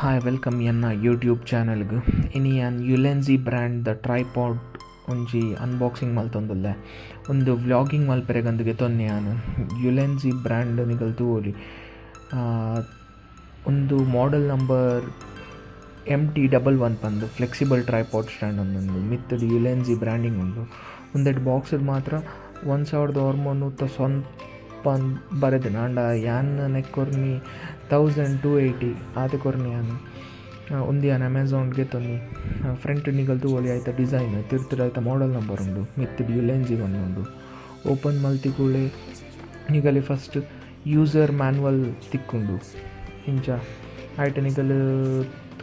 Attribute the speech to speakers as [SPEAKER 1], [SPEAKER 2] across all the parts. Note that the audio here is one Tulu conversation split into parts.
[SPEAKER 1] ಹಾಯ್, welcome ಎನ್ನ ಯೂಟ್ಯೂಬ್ ಚಾನಲ್ಗ್. ಇನಿ ಯಾನ್ ಯುಲೆನ್ಜಿ ಬ್ರ್ಯಾಂಡ್ ದ ಟ್ರೈಪಾಡ್ ಒಂಜಿ ಅನ್ಬಾಕ್ಸಿಂಗ್ ಮಲ್ತೊಂದುಲ್ಲೆ. ಉಂದು ವ್ಲಾಗಿಂಗ್ ಮಲ್ಪೆರೆಗಂದ್ ಗೆತೊನ್ನೆ ಯಾನ್. ಯುಲೆನ್ಜಿ ಬ್ರ್ಯಾಂಡ್ ನಿಕಲ್ ತೂವೊಲಿ. ಉಂದು ಮಾಡೆಲ್ ನಂಬರ್ MT11 ಪಂದ್. ಫ್ಲೆಕ್ಸಿಬಲ್ ಟ್ರೈಪಾಡ್ ಸ್ಟ್ಯಾಂಡ್ ಉಂದು. ಮಿತ್ತುಡು ಯುಲೆನ್ಜಿ ಬ್ರ್ಯಾಂಡಿಂಗ್ ಉಂಡು. ಉಂದೆಟ್ ಬಾಕ್ಸ್ ಮಾತ್ರ 1019 ಸೊನ್ಪ ಬರೆದಿನ. ಆಂಡ ಯಾನ್ ನೆಕ್ ಕೊರ್ನಿ 1280 ಆತೆ ಕೊರ್ನಿ ಯಾನ್. ಉಂದು ಯಾನ್ ಅಮೆಝಾನ್ ಗೆತೊನ್ನಿ. ಫ್ರಂಟ್ ನಿಕಲ್ ತೂವೊಲಿ, ಐತ ಡಿಸೈನ್, ತಿರ್ತುಡು ಐತ ಮಾಡೆಲ್ ನಂಬರ್ ಉಂಡು, ಮಿತ್ತುಡು ಯುಲೆನ್ಜಿ ಪಂದ್ ಉಂಡು. ಓಪನ್ ಮಲ್ತಿ ಕೂಡ್ಲೆ ನಿಕಲೆ ಫಸ್ಟ್ ಯೂಸರ್ ಮ್ಯಾನ್ಯುವಲ್ ತಿಕ್ಕುಂಡು ಇಂಚ. ಐಟ್ ನಿಕಲ್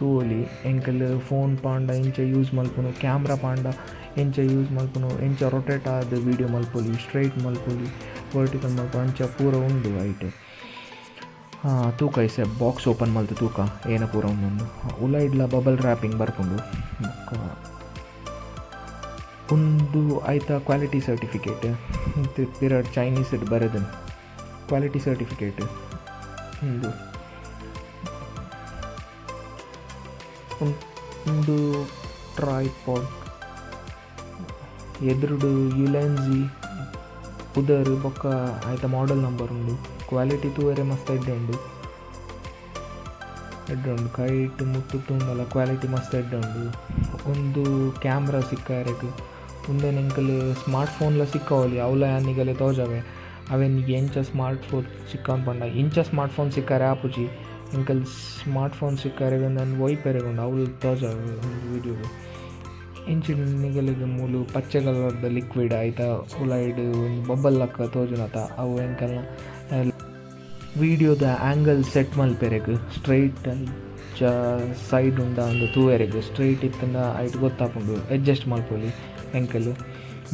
[SPEAKER 1] ತೂವೊಲಿ, ಎಂಕಲ್ ಫೋನ್ ಪಾಂಡ ಇಂಚ ಯೂಸ್ ಮಲ್ಪುನು, ಕ್ಯಾಮ್ರಾ ಪಾಂಡ ಎಂಚ ಯೂಸ್ ಮಲ್ಪುನು, ಎಂಚ ರೊಟೇಟ್ ಆದ್ ವೀಡಿಯೋ ಮಲ್ಪೊಲಿ, ಸ್ಟ್ರೈಟ್ ಮಲ್ಪೊಲಿ, ವರ್ಟಿಕಲ್ ಮಲ್ಪೊಲಿ, ಅಂಚ ಪೂರ ಉಂಡು ಐಟ್. ತೂಕ, ಇಸೆ ಬಾಕ್ಸ್ ಓಪನ್ ಮಲ್ತ್ ತೂಕ ಏನ ಪೂರ ಉಂಡು. ಉಲೈಡ್ಲ ಬಬಲ್ ರ್ಯಾಪಿಂಗ್ ಬರ್ಪುಂಡು. ಬೊಕ್ಕ ಉಂದು ಐತ ಕ್ವಾಲಿಟಿ ಸರ್ಟಿಫಿಕೇಟ್. ಪಿರಡ್ ಚೈನೀಸ್ ಬರೆದನ್. ಕ್ವಾಲಿಟಿ ಸರ್ಟಿಫಿಕೇಟ್ ಉಂದು. ಉಂದು ಟ್ರೈಪಾಡ್. ಎದುರುಡು ಯುಲೆನ್ಜಿ ಪುದರ್ ಬೊಕ್ಕ ಐತ ಮಾಡೆಲ್ ನಂಬರ್ ಉಂಡು. ಕ್ವಾಲಿಟಿ ತೂವರೆ ಮಸ್ತ್ ಎಡ್ಡೆ ಉಂಡು, ಎಡ್ಡೆ ಉಂಡು. ಕೈಟ್ ಮುಟ್ಟು ತೂಂಡಲ ಕ್ವಾಲಿಟಿ ಮಸ್ತ್ ಎಡ್ಡೆ ಉಂಡು. ಉಂದು ಕ್ಯಾಮ್ರಾ ಸಿಕ್ಕಾಯೆರೆಗ್. ಉಂದೆನ್ ಎಂಕುಲು ಸ್ಮಾರ್ಟ್ ಫೋನ್ಲ ಸಿಕ್ಕಾವೊಲಿ. ಅವ್ಲ ಯಾನ್ ನಿಗಲೆ ತೋಜಾವೆ ಅವೆನ್ ಎಂಚ ಸ್ಮಾರ್ಟ್ ಫೋನ್ ಸಿಕ್ಕವೊಂದು ಪಂಡ. ಇಂಚ ಸ್ಮಾರ್ಟ್ ಫೋನ್ ಸಿಕ್ಕರೆ ಆಪುಜಿ. ಎಂಕಲ್ ಸ್ಮಾರ್ಟ್ ಫೋನ್ ಸಿಕ್ಕರೆ ಉಂದೆನ್ ಒಯ್ಪೆರೆಗ್ ಉಂಡು. ಅವ್ಲು ತೋಜಾವೆ ಒಂಜಿ ವೀಡಿಯೋಡು. ಇಂಚಿನ ನಿಗಲೆಗ್ ಮೂಲು ಪಚ್ಚೆ ಕಲರ್ದ ಲಿಕ್ವಿಡ್, ಐತ ಉಲೈಡ್ ಒಂಜಿ ಬಬ್ಬಲ್ ಲಕ್ಕ ತೋಜುನತ, ಅವು ಎಂಕಲ್ನ ವೀಡಿಯೋದ ಆಂಗಲ್ ಸೆಟ್ ಮಲ್ಪೆರೆಗ್. ಸ್ಟ್ರೈಟ್ ಅಂಚ ಸೈಡ್ ಉಂಡ ಅಂದ್ ತೂವೆರೆಗ್. ಸ್ಟ್ರೈಟ್ ಇತ್ತ್ಂಡ ಐಟ್ ಗೊತ್ತಾಪುಂಡು, ಅಡ್ಜಸ್ಟ್ ಮಲ್ಪೊಲಿ ಎಂಕಲ್.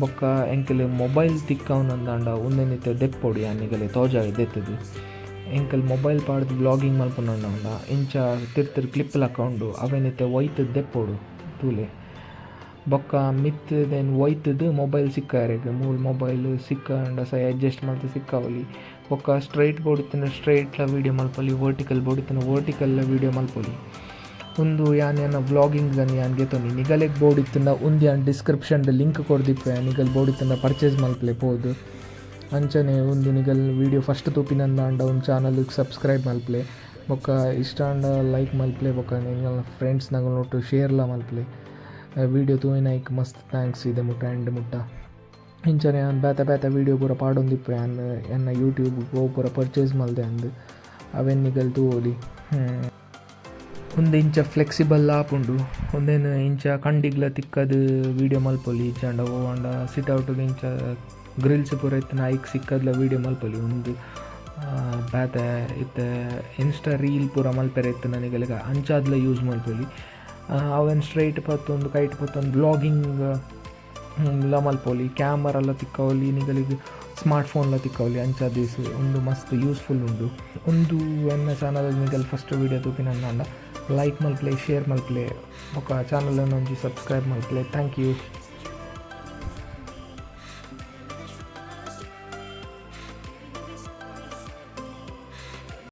[SPEAKER 1] ಬೊಕ್ಕ ಎಂಕಲ್ ಮೊಬೈಲ್ ತಿಕ್ಕವುನಂದಾಂಡ ಉಂದೆನ್ ಇತ್ತೆ ದೆಪ್ಪೊಡು. ಯಾನ್ ನಿಗಲೆ ತೋಜಾವೆ ದೆತ್ತುದು. ಎಂಕಲ್ ಮೊಬೈಲ್ ಪಾಡ್ದ್ ವ್ಲಾಗಿಂಗ್ ಮಲ್ಪುನಂಡ ಇಂಚ ತಿರ್ತ್ ಕ್ಲಿಪ್ ಲಕ್ಕ ಉಂಡು, ಅವೆನ್ ಇತ್ತೆ ಒಯ್ತ್ ದೆಪ್ಪೊಡು, ತೂಲೆ. ಬೊಕ್ಕ ಮಿತ್ತ್ then ಒಯ್ತುದು ಮೊಬೈಲ್ ಸಿಕ್ಕಾಯೆರೆಗ್. ಮೂಲು ಮೊಬೈಲ್ ಸಿಕ್ಕಂಡ ಸೈ ಅಡ್ಜಸ್ಟ್ ಮಲ್ತ್ ಸಿಕ್ಕಾವೊಲಿ. ಬೊಕ್ಕ ಸ್ಟ್ರೈಟ್ ಬೋಡಿತ್ತುಂಡ ಸ್ಟ್ರೈಟ್ ಲ ವೀಡಿಯೋ ಮಲ್ಪೊಲಿ, ವರ್ಟಿಕಲ್ ಬೋಡಿತ್ತುಂಡ ವರ್ಟಿಕಲ್ ಲ ವೀಡಿಯೋ ಮಲ್ಪೊಲಿ. ಉಂದು ಯಾನ್ ಎನ್ನ ವ್ಲಾಗಿಂಗ್ ಯಾನ್ ಗೆತೊನಿ. ನಿಗಲೆಗ್ ಬೋಡಿತ್ತುಂಡ ಉಂದು ಯಾನ್ ಡಿಸ್ಕ್ರಿಪ್ಷನ್ ಲಿಂಕ್ ಕೊರ್ದಿಪ್ಪೆ. ನಿಗಲ್ ಬೋಡಿತ್ತುಂಡ ಪರ್ಚೇಸ್ ಮಲ್ಪಲೆ ಪೋದು. ಅಂಚನೆ ಉಂದು ನಿಗಲ್ ವೀಡಿಯೋ ಫಸ್ಟ್ ತೂಪಿನಂದಾಂಡ ಒಂದು ಚಾನಲ್ ಸಬ್ಸ್ಕ್ರೈಬ್ ಮಲ್ಪಲೆ. ಬೊಕ್ಕ ಇಷ್ಟ ಆಂಡ ಲೈಕ್ ಮಲ್ಪಲೆ. ಬೊಕ್ಕ ನಿಗಲ್ನ ಫ್ರೆಂಡ್ಸ್ ನಗುಲ್ ಶೇರ್ಲ ಮಲ್ಪಲೆ. ವೀಡಿಯೋ ತೂಯಿನೈಕ್ ಮಸ್ತ್ thanks ಇದೆ ಮುಟ್ಟ ಎಂಡ್ ಮುಟ್ಟ. ಇಂಚನೆ ಯಾನ್ ಬೇತೆ ಬೇತೆ ವೀಡಿಯೋ ಪೂರ ಪಾಡೊಂದಿಪ್ಪೆ. ಯಾನ್ ಎನ್ನ ಯೂಟ್ಯೂಬ್ ಒವು ಪೂರ ಪರ್ಚೇಸ್ ಮಲ್ದೆ ಅಂದ್ ಅವೆನ್ ನಿಗಲ್ ತೂವೊಲಿ. ಉಂದು ಇಂಚ ಫ್ಲೆಕ್ಸಿಬಲ್ ಆಪುಂಡು. ಉಂದೆನ್ ಇಂಚ ಕಂಡಿಗ್ಲ ತಿಕ್ಕದ್ ವೀಡಿಯೋ ಮಲ್ಪೊಲಿ, ಇಜ್ಜಾಂಡ ಒವ್ ಆಂಡ ಸಿಟ್ ಔಟ್ ಇಂಚ ಗ್ರಿಲ್ಸ್ ಪೂರ ಇತ್ತಿನ ಐಕ್ ಸಿಕ್ಕದ್ಲ ವೀಡಿಯೋ ಮಲ್ಪೊಲಿ. ಉಂದು ಬೇತೆ ಇತ್ತೆ ಇನ್ಸ್ಟಾ ರೀಲ್ ಪೂರ ಮಲ್ಪೆರೆ ಇತ್ತಿನ ನಿಗಲೆಗ್ ಅಂಚಾದ್ಲ ಯೂಸ್ ಮಲ್ಪೊಲಿ. ಅವೆನ್ ಸ್ಟ್ರೈಟ್ ಪತ್ತೊಂದು, ಕೈಟ್ ಪತ್ತೊಂದು ವ್ಲಾಗಿಂಗ್ ಲ ಮಲ್ಪೊಲಿ. ಕ್ಯಾಮರಾ ತಿಕ್ಕವೊಲಿ, ನಿಗಲಿಗ್ ಸ್ಮಾರ್ಟ್ ಫೋನ್ಲ ತಿಕ್ಕವೊಲಿ. ಅಂಚಾದ್ ಉಂದು ಮಸ್ತ್ ಯೂಸ್ಫುಲ್ ಉಂಡು. ಉಂದು ಎನ್ನ ಚಾನಲ್ ನಿಗಲ್ ಫಸ್ಟ್ ವೀಡಿಯೋ ತೂಪಿನಂದಾಂಡ ಲೈಕ್ ಮಲ್ಪಲೆ, ಶೇರ್ ಮಲ್ಪಲೆ, ಬೊಕ್ಕ ಚಾನಲ್ ಒಂಜಿ ಸಬ್ಸ್ಕ್ರೈಬ್ ಮಲ್ಪಲೆ. Thank you.